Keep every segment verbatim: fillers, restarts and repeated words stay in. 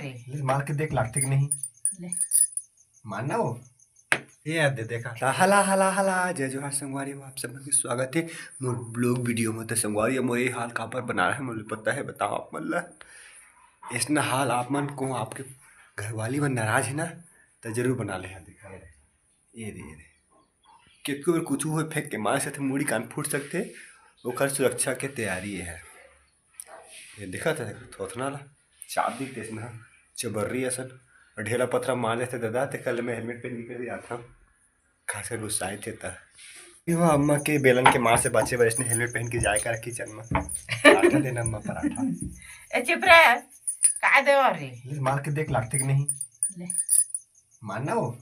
ले, मार के देख, लागथे कि नहीं? ले। मारना वो। ये यार दे, देखा। ता हला, हला, हला, जय जोहार संगवारी हो, आप सब के स्वागत है मोर blog video में। तो संगवारी हो, मोर ये हाल काबर बना रहे हैं, मोला पता है, बताओ आप मन ला। इसना हाल आप मन को आपके घरवाली मन नाराज है ना, तो जरूर बना ले। हाँ, देखा, ये दे, ये दे, ये दे। कितको बेर कुछ हुए फेंक के मार सकथे, मुड़ी कान फूट सकथे, ओकर सुरक्षा के तैयारी है। ये देखा था थोथना ला, चाप दी तेस ना, चबर्री असन, और ढेला पथरा मार लेथे दादा, ते कल मैं helmet पहन के भी आता हूँ, खास कर गुस्साए थे ता। ये वो अम्मा के बेलन के मार से बचे बर इसने helmet पहन के जाए कर kitchen में। पराठा देना अम्मा, पराठा। ए, चुप रह, का देवा रे? ले, मार के देख, लागथे कि नहीं? ले। मारना वो।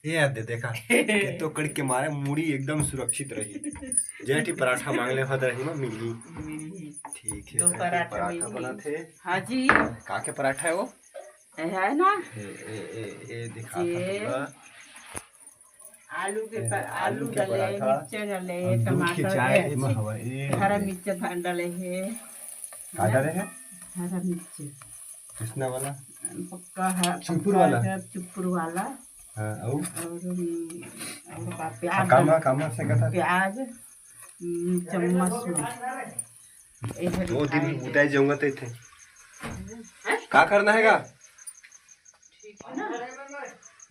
ये यार दे, देखा। ये तो कड़ के मारे मुड़ी एकदम सुरक्षित रही। जय ठी पराठा मांग ले, हद रही में मिली। मिली। ठीक है, दो फिर पराठा पराठा मिली। बना थे। हाँ जी। का के पराठा है वो? है ना? ए, ए, ए, ए, दिखा ये था पूरा। आलू के ए, प-, आलू आलू के डले, पराठा। मिर्चा डले, और दूध के टमाटर चाय, डले, एमा हवा, ए, हरा ए। मिर्चा धा-, डले है। का डले है? हरा मिर्चा। किसना वाला? पक्का है, चुपुर पक्का वाला? है, चुपुर वाला। हाँ, अउ? और, हम्म, और का-, प्याज कामा, डल-, कामा से कथा? प्याज, हम्म, चम्मच में। ये दो दिन खाए उठाए जाऊंगा तो इथे। हैं? का करना है का? ठीक है ना?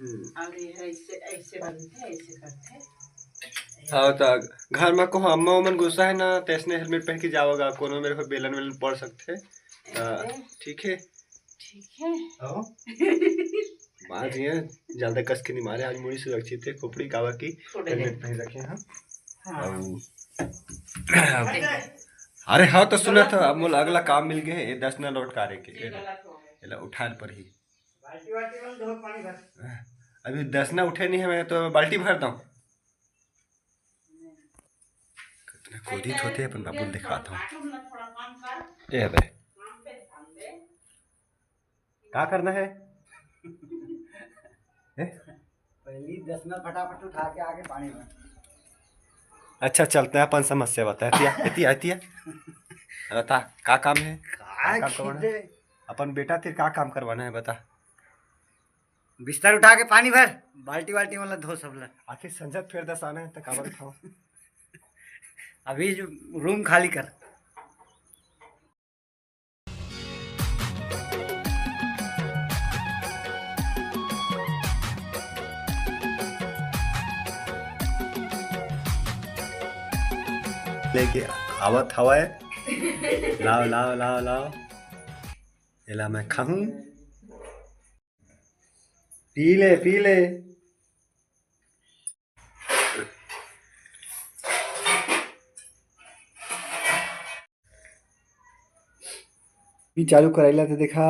हम्म। और ये ऐसे, ऐसे बनते, ऐसे करते। हाँ, तो घर में को अम्मा उमन गुस्सा है ना, तैसने helmet पहन के जाओगा, कोनो मेरे को बेलन वेलन पड़ सकते। हाँ, ऐसे। ठीक है। ठीक है। आओ। बाज गया, ज्यादा कस के नहीं मारे, आज मुड़ी सुरक्षित है, खोपड़ी कावा की थोड़े helmet देर। पहन रखे हैं। हाँ। अउ अरे हाँ, तो सुना था, अब मोला अगला काम मिल गया है, ये दस ना लौट कारे के, ये गलत हो गया। एला उठाए ल परही। बाल्टी, बाल्टी में धो पानी भर। अभी दस ना उठे नहीं है, मैं तो बाल्टी भर दूं। कितना क्रोधित होते हैं अपन बाबू ल दिखाता हूँ। ए बे। का करना है? हैं? पहली दस ना फटाफट उठा के आके पानी भर। अच्छा, चलते हैं, अपन समस्या बता। एतिया, एतिया, एतिया। बता, का काम है? का का काम करवाना है? खींचे? अपन बेटा तेरे का काम करवाना है, बता। बिस्तर उठा के पानी भर, बाल्टी वाल्टी वाला धो सब ला। आखिर संझा फेर दस आना है, तो काबर उठाओ? अभी जो room खाली कर। लेके आवत हवय। लाओ, लाओ, लाओ, लाओ। एला मैं खाहूं। पी ले, पी ले। टीवी चालू कराइला तो देखा,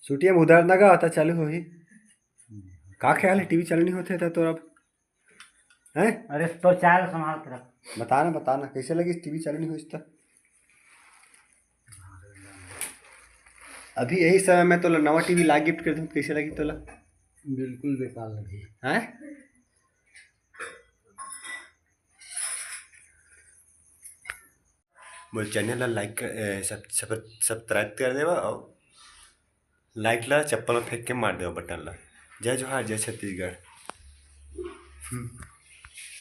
सुटिया में उधार ना गा, आता चालू होही। का ख्याल है, टीवी चालू नहीं होते था तो अब, हैं? अरे, तो चाय संभाल के रख। बता ना, बता ना, कैसे लगी टीवी चालू नहीं होइस तो? अभी यही समय में तोला नवा टीवी ला gift कर दूं, कैसे लगी तोला? बिल्कुल बेकार लगी। हैं? मोर channel ला like कर, ए, sub-, sub-, subscribe कर देवा और like ला चप्पल में फेंक के मार देवा button ला। जय जोहार, जय छत्तीसगढ़। हम्म।